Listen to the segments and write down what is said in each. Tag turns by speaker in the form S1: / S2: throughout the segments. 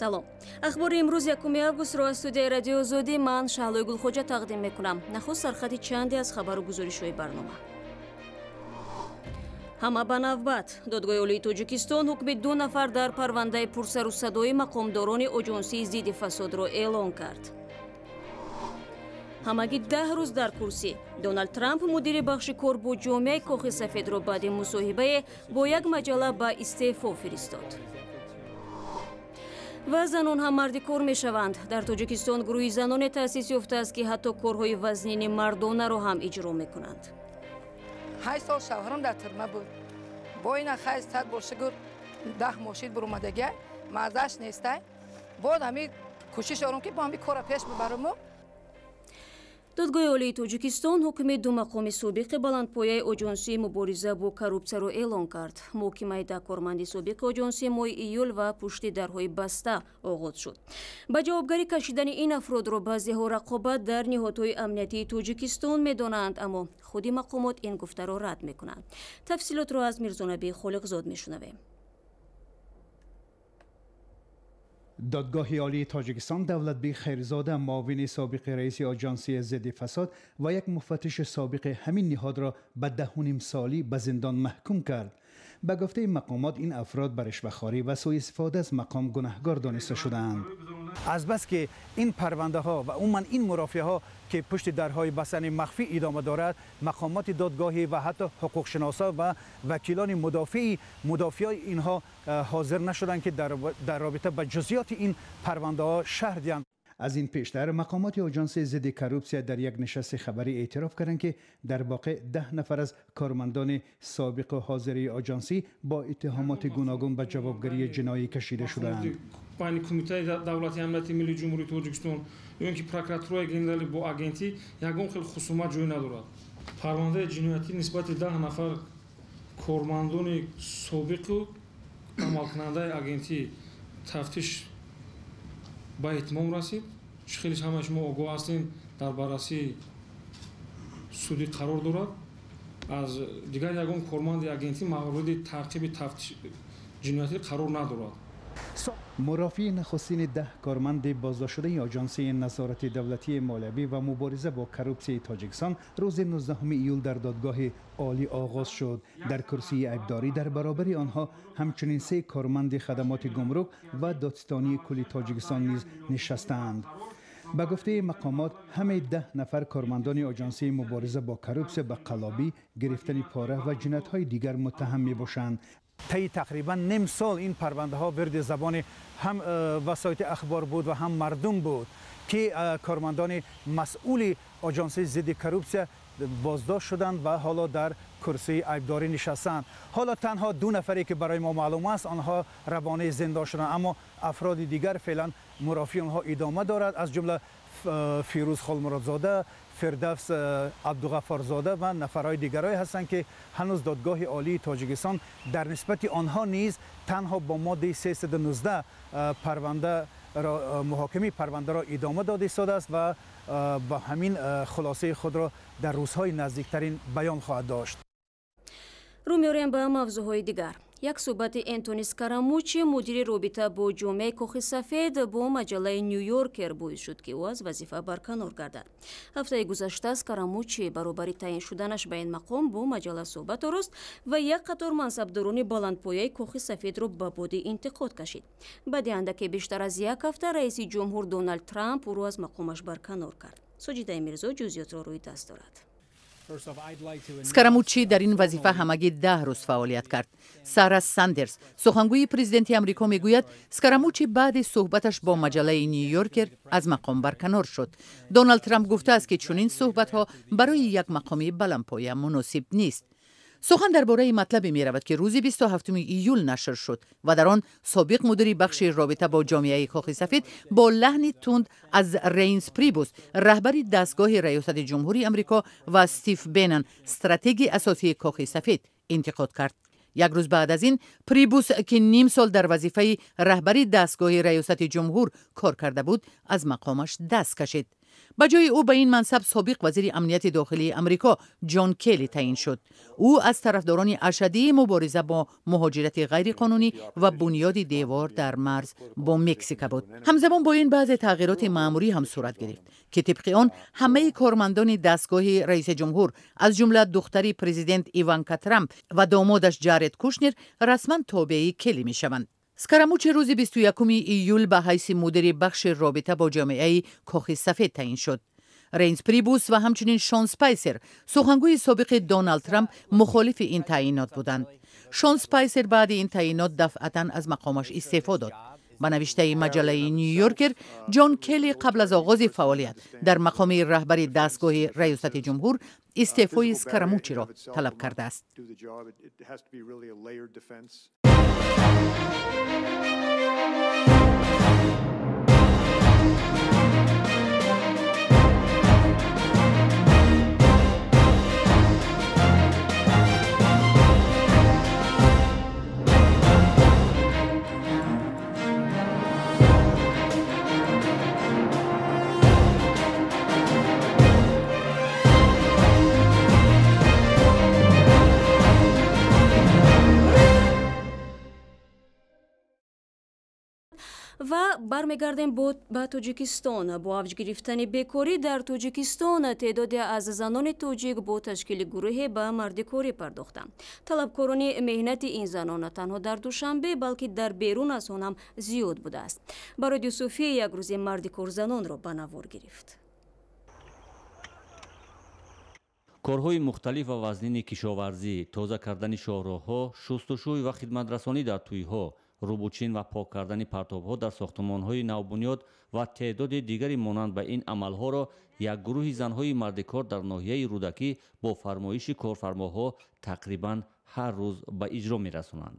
S1: Салом. Ахбори имрӯз, 1 августро, аз студияи Радиои Озодӣ ман, Шаҳлои Гулхоҷа, тақдим мекунам. Нахуст сархати чанде аз хабару гузоришҳои барнома. Ҳама ба навбат. Додгоҳи Олии Тоҷикистон ҳукми ду нафар дар парвандаи пурсару садои мақомдорони Оҷонсии зидди фасодро эълон кард. Ҳамагӣ 10 рӯз дар курсӣ. Доналд Трамп мудири бахши кор бо ҷомеаи Кохи Сафедро баъди мусоҳибае бо як маҷалла ба истеъфо фиристод. Ва занон ҳам марди кор мешаванд. Дар Тоҷикистон гурӯҳи заноне таъсис ёфтааст, ки ҳатто корҳои вазнини мардонаро ҳам иҷро мекунанд.
S2: 8 сол шавҳарам дар тюрьма буд. Бо ина хай, сад бор шукр, 10 моҳ шид буромадагия, маззаш нестай. Боз ҳами кӯшиш дорам, ки бо ҳами кора пеш бибараму.
S1: Додгоҳи Олии Тоҷикистон ҳукми ду мақоми собиқи баландпояи Оҷонсии мубориза бо коррупсияро эълон кард. Муҳокимаи 10 корманди собиқи оҷонсӣ моҳи июл ва пушти дарҳои баста оғоз шуд. Ба ҷавобгарӣ кашидани ин афродро баъзеҳо рақобат дар ниҳодҳои амниятии Тоҷикистон медонанд, аммо худи мақомот ин гуфтаро рад мекунанд. Тафсилотро аз Мирзонабии Холиқзод мешунавем.
S3: Додгоҳи Олии Тоҷикистон Давлатбек Хайрзода, муовини собиқи раиси Оҷонсии зидди фасод, ва як муфаттиши собиқи ҳамин ниҳодро ба 10,5 солӣ ба зиндон маҳкум кард. Ба гуфтаи мақомот, ин афрод ба ришвахорӣ ва суистифода аз мақом гунаҳгор дониста шудаанд.
S4: Азбаски ин парвандаҳо ва умуман ин мурофиаҳо, ки пушти дарҳои бастани махфӣ идома дорад, мақомоти додгоҳӣ ва ҳатто ҳуқуқшиносо ва вакилони мудофиаи инҳо ҳозир нашуданд, ки дар робита ба ҷузъиёти ин парвандаҳо шарҳ диҳанд.
S3: Аз ин пештар мақомоти Оҷонси зидди коррупсия дар як нишасти хабарӣ эътироф карданд, ки дар воқеъ 10 нафар аз кормандони собиқу ҳозирии оҷонсӣ бо иттиҳомоти гуногун ба ҷавобгарии ҷиноӣ кашида шудаанд.
S5: Байни Кумитаи давлати амнияти миллии Ҷумҳурии Тоҷикистон ё ин ки Прокуратураи генералӣ бо агентӣ ягон хел хусумат ҷой надорад. Парвандаи ҷиноятӣ нисбати 10 нафар кормандони собиқу амалкунандаи агентӣ тафтиш ба итмом расид. Чӣ хеле ҳамаи шумо огоҳ ҳастем, дар баррасии судӣ қарор дорад. Аз дигар ягон корманди агентӣ мавриди таъқиби тафтиш ҷиноятӣ қарор надорад.
S3: Мурофиаи нахустини 10 корманди боздоштшудаи Оҷонсии назорати давлатии молиявӣ ва мубориза бо коррупсияи Тоҷикистон рӯзи 19 июл дар Додгоҳи Олӣ оғоз шуд. Дар курсии айбдорӣ дар баробари онҳо ҳамчунин се корманди хадамоти гумрук ва Додситонии кулли Тоҷикистон низ нишастаанд. Ба гуфтаи мақомот, ҳамаи 10 нафар кормандони Оҷонсии мубориза бо коррупсия ба қаллобӣ, гирифтани пора ва ҷиноятҳои дигар муттаҳам мебошанд.
S4: Таи тақрибан ним сол ин парвандаҳо вирди забони ҳам васоити ахбор буд ва ҳам мардум буд, ки кормандони масъули Оҷонсии зидди коррупсия боздошт шуданд ва ҳоло дар курсии айбдорӣ нишастанд. Ҳоло танҳо ду нафаре, ки барои мо маълум аст, онҳо равонаи зиндон шуданд, аммо афроди дигар феълан мурофиаи онҳо идома дорад, аз ҷумла Фирӯз Холмуродзода, Фирдавс Абдуғаффорзода ва нафарҳои дигарое ҳастанд, ки ҳанӯз Додгоҳи Олии Тоҷикистон дар нисбати онҳо низ танҳо бо моддаи 319 парванда муҳокимаи парвандаро идома дода истодааст ва ба ҳамин хулосаи худро дар рӯзҳои наздиктарин баён хоҳад дошт.
S1: Рӯ меорем ба мавзӯъҳои дигар. Як суҳбати Энтони Скарамучи, мудири робита бо ҷомеаи Кохи Сафед, бо маҷаллаи Нью-Йоркер боис шуд, ки ӯ аз вазифа барканор гардад. Ҳафтаи гузашта Скарамучи баробари таъин шуданаш ба ин мақом бо маҷалла суҳбат орост ва як қатор мансабдорони баландпояи Кохи Сафедро ба боди интиқод кашид. Баъди андаке бештар аз як ҳафта раиси ҷумҳур Доналд Трамп ӯро аз мақомаш барканор кард. Соҷидаи Мирзо ҷузъиётро рӯи даст дорад.
S6: Скарамуччи дар ин вазифа ҳамагӣ 10 рӯз фаъолият кард. Сара Сандерс, сухангӯи президенти Амрико, мегӯяд, Скарамуччи баъди суҳбаташ бо маҷаллаи Нью-Йоркер аз мақом барканор шуд. Доналд Трамп гуфтааст, ки чунин суҳбатҳо барои як мақоми баландпоя муносиб нест. Сухан дар бораи матлабе меравад, ки рӯзи 27 июл нашр шуд ва дар он собиқ мудири бахши робита бо ҷомеаи Кохи Сафед бо лаҳни тунд аз Рейнс Прибус, раҳбари дастгоҳи раёсати ҷумҳури Амрико, ва Стив Беннон, стратеги асосии Кохи Сафед, интиқод кард. Як рӯз баъд аз ин Прибус, ки ним сол дар вазифаи раҳбари дастгоҳи раёсати ҷумҳур кор карда буд, аз мақомаш даст кашид. Ба ҷои ӯ ба ин мансаб собиқ вазири амнияти дохилии Амрико Ҷон Келли таъин шуд. Ӯ аз тарафдорони ашаддии мубориза бо муҳоҷирати ғайриқонунӣ ва бунёди девор дар марз бо Мексика буд. Ҳамзамон бо ин баъзе тағйироти маъмурӣ ҳам сурат гирифт, ки тибқи он ҳамаи кормандони дастгоҳи раиси ҷумҳур, аз ҷумла духтари президент Иванка Трамп ва домодаш Ҷаред Кушнер, расман тобеи Келли мешаванд. Скарамучи рӯзи 21 июл ба ҳайси мудири бахши робита бо ҷомеаи Кохи Сафед таъин шуд. Рейнс Прибус ва ҳамчунин Шон Спайсер, сухангӯи собиқи Доналд Трамп, мухолифи ин таъинот буданд. Шон Спайсер баъди ин таъинот дафъатан аз мақомаш истеъфо дод. Ба навиштаи маҷаллаи Нью-Йоркер, Ҷон Келли қабл аз оғози фаъолият дар мақоми раҳбари дастгоҳи раёсати ҷумҳур истеъфои Скарамучиро талаб кардааст.
S1: Ва бармегардем ба Тоҷикистон. Бо авҷ гирифтани бекорӣ дар Тоҷикистон теъдоде аз занони тоҷик бо ташкили гурӯҳе ба мардикорӣ пардохтанд. Талабкорони меҳнати ин занон на танҳо дар Душанбе, балки дар берун аз он ҳам зиёд будааст. Барод Юсуфӣ як рӯзе мардикорзанонро ба навор гирифт.
S7: Корҳои мухталиф ва вазнини кишоварзӣ, тоза кардани шоҳроҳҳо, шустушӯй ва хидматрасонӣ дар тӯйҳо, рӯбучин ва пок кардани партобҳо дар сохтумонҳои навбунёд ва теъдоди дигари монанд ба ин амалҳоро як гурӯҳи занҳои мардикор дар ноҳияи Рӯдакӣ бо фармоиши корфармоҳо тақрибан ҳар рӯз ба иҷро мерасонанд.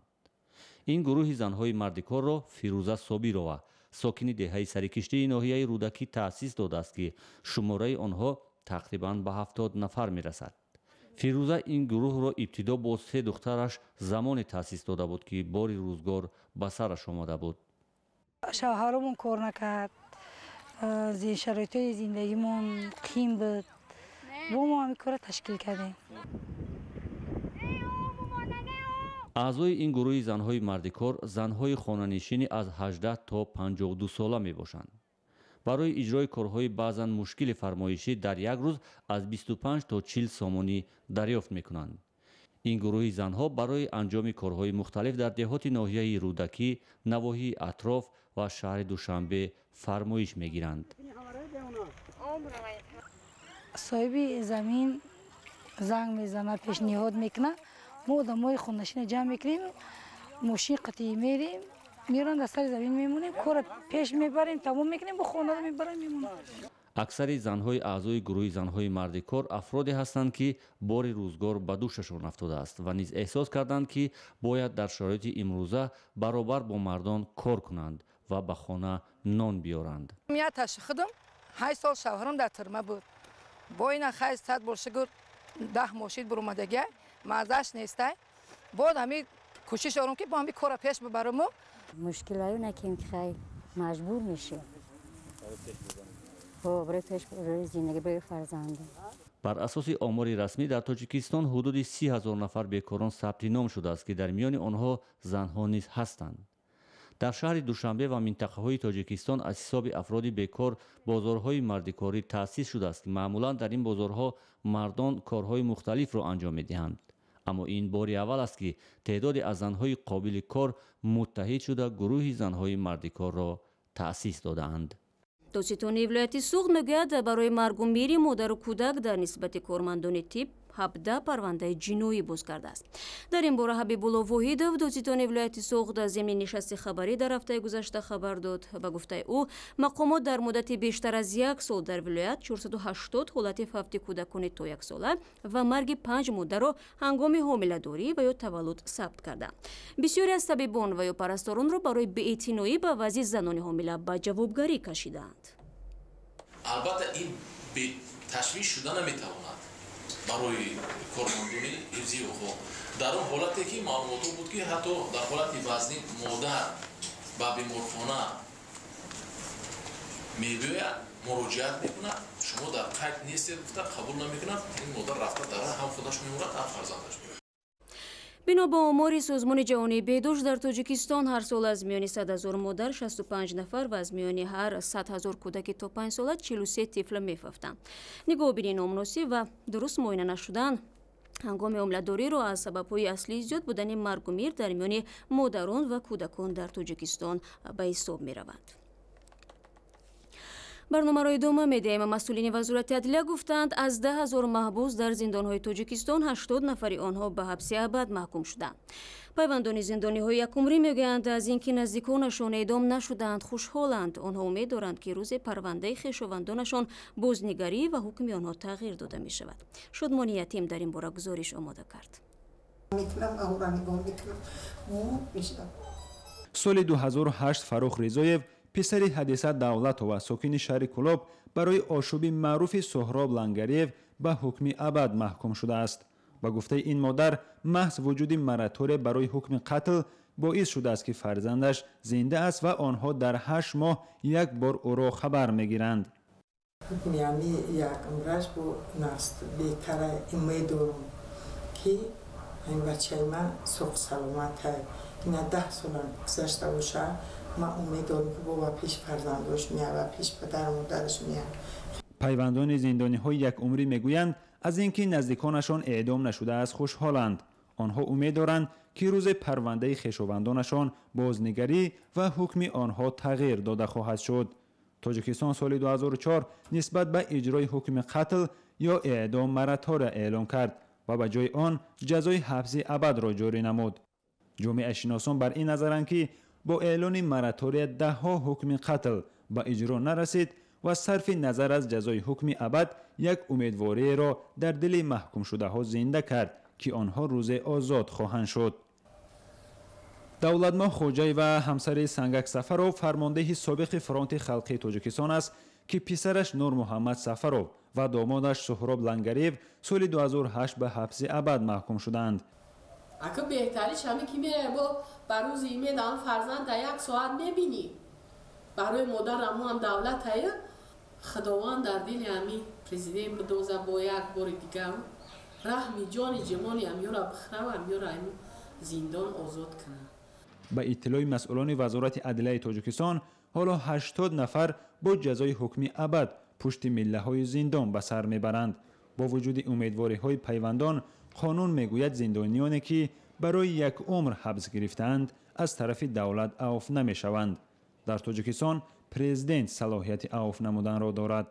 S7: Ин гурӯҳи занҳои мардикорро Фирӯза Собирова, сокини деҳаи Сарикиштии ноҳияи Рӯдакӣ, таъсис додааст, ки шумораи онҳо тақрибан ба 70 нафар мерасад. Фирӯза ин гурӯҳро ибтидо бо се духтараш замоне таъсис дода буд, ки бори рӯзгор ба сараш омада буд.
S8: Шавҳаромон кор накард, шароитҳои зиндагимон қим буд, бо мо ҳамин корро ташкил кардем.
S7: Аъзои ин гурӯҳи занҳои мардикор занҳои хонанишини аз 18 то 52 сола мебошанд. Барои иҷрои корҳои баъзан мушкили фармоишӣ дар як рӯз аз 25 то 40 сомонӣ дарёфт мекунанд. Ин гурӯҳи занҳо барои анҷоми корҳои мухталиф дар деҳоти ноҳияи Рӯдакӣ, навоҳии атроф ва шаҳри Душанбе фармоиш мегиранд.
S8: Соҳиби замин занг мезанад, пешниҳод мекунад. Мо одамои хонанишина ҷамъ мекунем, мошин қатъӣ мерем, мерон дар сари замин мемонем, корро пеш мебарем, тамом мекунем, бо хонада мебарем, мемонем.
S7: Аксари занҳои аъзои гурӯҳи занҳои мардикор афроде ҳастанд, ки бори рӯзгор ба дӯшашон афтодааст ва низ эҳсос карданд, ки бояд дар шароити имрӯза баробар бо мардон кор кунанд ва ба хона нон биёранд.
S2: Мияташ худам 8 сол шавҳарам дар тюрьма буд. Бо ина хайз сад бор шукр 10 мошид буромадагиай, мазаш нестай. Бод ҳами кӯшиш дорам, ки бо ҳами корро пеш бибарам.
S9: Мушкилаю накем, ки хай маҷбур мешем. Барои пеш зиндагӣ, барои фарзанд.
S7: Бар асоси омори расмӣ дар Тоҷикистон ҳудуди 30 ҳазор нафар бекорон сабти ном шудааст, ки дар миёни онҳо занҳо низ ҳастанд. Дар шаҳри Душанбе ва минтақаҳои Тоҷикистон аз ҳисоби афроди бекор бозорҳои мардикорӣ таъсис шудааст, ки маъмулан дар ин бозорҳо мардон корҳои мухталифро анҷом медиҳанд. Аммо ин бори аввал аст, ки теъдоде аз занҳои қобили кор муттаҳид шуда гурӯҳи занҳои мардикорро таъсис додаанд.
S1: Додситонии вилояти Суғд мегӯяд, барои маргу мири модару кӯдак дар нисбати кормандони тиб 17 парвандаи ҷиноӣ боз кардааст. Дар ин бора Ҳабибулло Воҳидов, додситони вилояти Суғд, зимни нишасти хабарӣ дар ҳафтаи гузашта хабар дод. Ба гуфтаи ӯ, мақомот дар муддати бештар аз як сол дар вилоят 480 ҳолати фавти кӯдакони то яксола ва марги 5 модарро ҳангоми ҳомиладорӣ ва ё таваллуд сабт карданд. Бисёре аз табибон ва ё парасторонро барои беэътиноӣ ба вазъи занони ҳомила ба ҷавобгарӣ кашидаанд.
S10: Албатта, ин беташвиш шуда наметавонад барои кормандони ҳифзи ҳуқуқ. Дар он ҳолате ки маълумотҳо буд, ки ҳатто дар ҳолати вазнин модар ба беморхона мебиёяд, муроҷиат мекунад. Шумо дар қайд нестед гуфта қабул намекунад. Ин модар рафта дар ҳам худаш мемурад, ҳам фарзандаш мемурад.
S1: Бино ба омори Созмони ҷаҳонии беҳдошт, дар Тоҷикистон ҳар сол аз миёни 100 ҳазор модар 65 нафар ва аз миёни ҳар 100 ҳазор кӯдаки то 5 сола 43 тифла мефавтанд. Нигоҳубини номуносиб ва дуруст муоина нашудан ҳангоми ҳомиладориро аз сабабҳои аслии зиёд будани маргу мир дар миёни модарон ва кӯдакон дар Тоҷикистон ба ҳисоб мераванд. Барномаро идома медиҳем. Масъулини Вазорати адлия гуфтанд, аз 10 ҳазор маҳбус дар зиндонҳои Тоҷикистон 80 нафари онҳо ба ҳабси абад маҳкум шуданд. Пайвандони зиндониҳои якумрӣ мегӯянд, аз ин ки наздиконашон эъдом нашудаанд хушҳоланд. Онҳо умед доранд, ки рӯзе парвандаи хешовандонашон бознигарӣ ва ҳукми онҳо тағйир дода мешавад. Шодмони Ятим дар ин бора гузориш омода кард.
S11: Соли 2008 Фаррух Ризоев, писари Ҳадиса Давлатова, сокини шаҳри Кӯлоб, барои ошӯби маъруфи Соҳроб Лангариев ба ҳукми абад маҳкум шудааст. Ба гуфтаи ин модар, маҳз вуҷуди моратория барои ҳукми қатл боис шудааст, ки фарзандаш зинда аст ва онҳо дар 8 моҳ як бор ӯро хабар мегиранд.
S12: Ҳукми ами як умраш бо наст беҳтара. Умед дорам, ки ин бачаи ман соғ саломата. Ина 10 солам гузашта бошад, ман умед дорам, ки бо пеш фарзандош меяд ва пеш падару модараш меяд.
S11: Пайвандони зиндониҳои якумрӣ мегӯянд, аз ин ки наздиконашон эъдом нашудааст хушҳоланд. Онҳо умед доранд, ки рӯзе парвандаи хешовандонашон бознигарӣ ва ҳукми онҳо тағйир дода хоҳад шуд. Тоҷикистон соли 2004 нисбат ба иҷрои ҳукми қатл ё эъдом моратория эълон кард ва ба ҷои он ҷазои ҳабси абадро ҷорӣ намуд. Ҷомеашиносон бар ин назаранд, ки бо эълони моратория даҳҳо ҳукми қатл ба иҷро нарасид ва сарфи назар аз ҷазои ҳукми абад як умедвориеро дар дили маҳкумшудаҳо зинда кард, ки онҳо рӯзе озод хоҳанд шуд. Давлатмоҳ Хоҷаева ҳамсари Сангак Сафаров, фармондеҳи собиқи фронти халқии Тоҷикистон аст, ки писараш Нурмуҳаммад Сафаров ва домодаш Суҳроб Лангариев соли 2008 ба ҳабси абад маҳкум шуданд.
S13: Ака, беҳтариш ҳаме ки мерай, бо ба рӯзи имед ам фарзанд дар як соат мебинӣ. Барои модар амуам давлатая. Худованд дар дили ами президент бидоза, бо як бори дигар раҳми ҷони ҷамони амёра бихрав, амёра ами зиндон озод кунад.
S11: Ба иттилои масъулони Вазорати адлияи Тоҷикистон, ҳоло 80 нафар бо ҷазои ҳукми абад пушти миллаҳои зиндон ба сар мебаранд. Бо вуҷуди умедвориҳои пайвандон, қонун мегӯяд, зиндониёне ки барои як умр ҳабс гирифтаанд, аз тарафи давлат авф намешаванд. Дар Тоҷикистон президент салоҳияти авф намуданро дорад.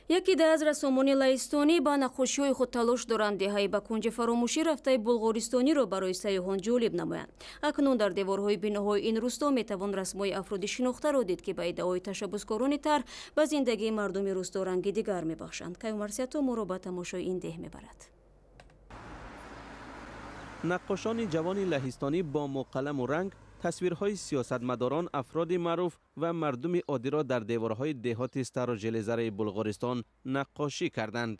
S1: Яке аз рассомони лаҳистонӣ ба наққошиҳои худ талош доранд деҳаи ба кунҷи фаромӯшӣ рафтаи булғористониро барои сайёҳон ҷолиб намоянд. Акнун дар деворҳои биноҳои ин рӯсто метавон расмҳои афроди шинохтаро дид, ки ба иддаои ташаббускорони тарҳ ба зиндагии мардуми рӯсто ранги дигар мебахшанд. Каюмарсиято моро ба тамошои ин деҳ мебарад.
S14: Наққошони ҷавони лаҳистонӣ бо муқаламу ранг тасвирҳои сиёсатмадорон, афроди маъруф ва мардуми оддиро дар деворҳои деҳоти Старо Железараи Булғористон наққошӣ карданд.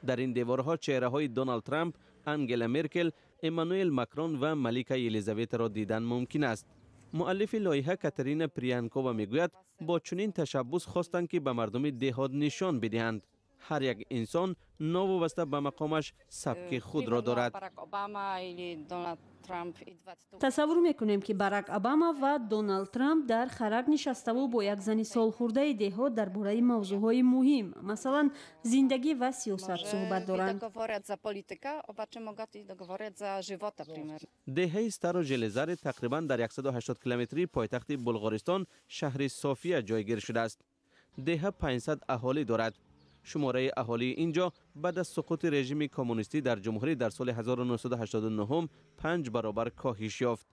S14: Дар ин деворҳо чеҳраҳои Доналд Трамп, Ангела Меркел, Эммануэл Макрон ва малика Елизаветаро дидан мумкин аст. Муаллифи лоиҳа Катерина Приянкова мегӯяд, бо чунин ташаббус хостанд, ки ба мардуми деҳот нишон бидиҳанд, ҳар як инсон новобаста ба мақомаш сабки худро дорад.
S15: Тасаввур мекунем, ки Барак Обама ва Доналд Трамп дар харак нишаставу бо як зани солхӯрдаи деҳот дар бораи мавзӯъҳои муҳим, масалан зиндагӣ ва сиёсат, суҳбат доранд.
S14: Деҳаи Старо Железаре тақрибан дар 180 километрии пойтахти Булғористон, шаҳри София, ҷойгир шудааст. Деҳа 500 аҳолӣ дорад. Шумораи аҳолии ин ҷо баъд аз суқути режими коммунистӣ дар ҷумҳурӣ дар соли 1989 панҷ баробар коҳиш ёфт.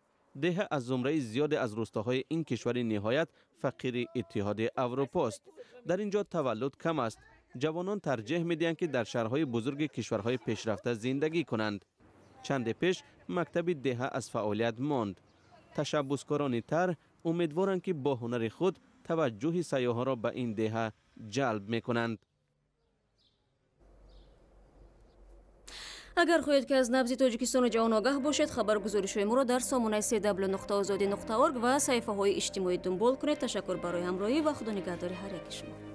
S14: Деҳа аз зумраи зиёде аз рӯстоҳои ин кишвари ниҳоят фақири Иттиҳоди Аврупост. Дар ин ҷо таваллуд кам аст. Ҷавонон тарҷеҳ медиҳанд, ки дар шаҳрҳои бузурги кишварҳои пешрафта зиндагӣ кунанд. Чанде пеш мактаби деҳа аз фаъолият монд. Ташаббускорони тарҳ умедворанд, ки бо ҳунари худ таваҷҷӯҳи сайёҳонро ба ин деҳа ҷалб мекунанд.
S1: Агар хоҳед, ки аз набзи Тоҷикистону ҷаҳон огаҳ бошед, хабаргузоришҳои моро дар сомонаи cw.ozodi.org ва саҳифаҳои иҷтимоӣ дунбол кунед. Ташаккур барои ҳамроҳӣ ва худо нигаҳдори ҳар яки шумо.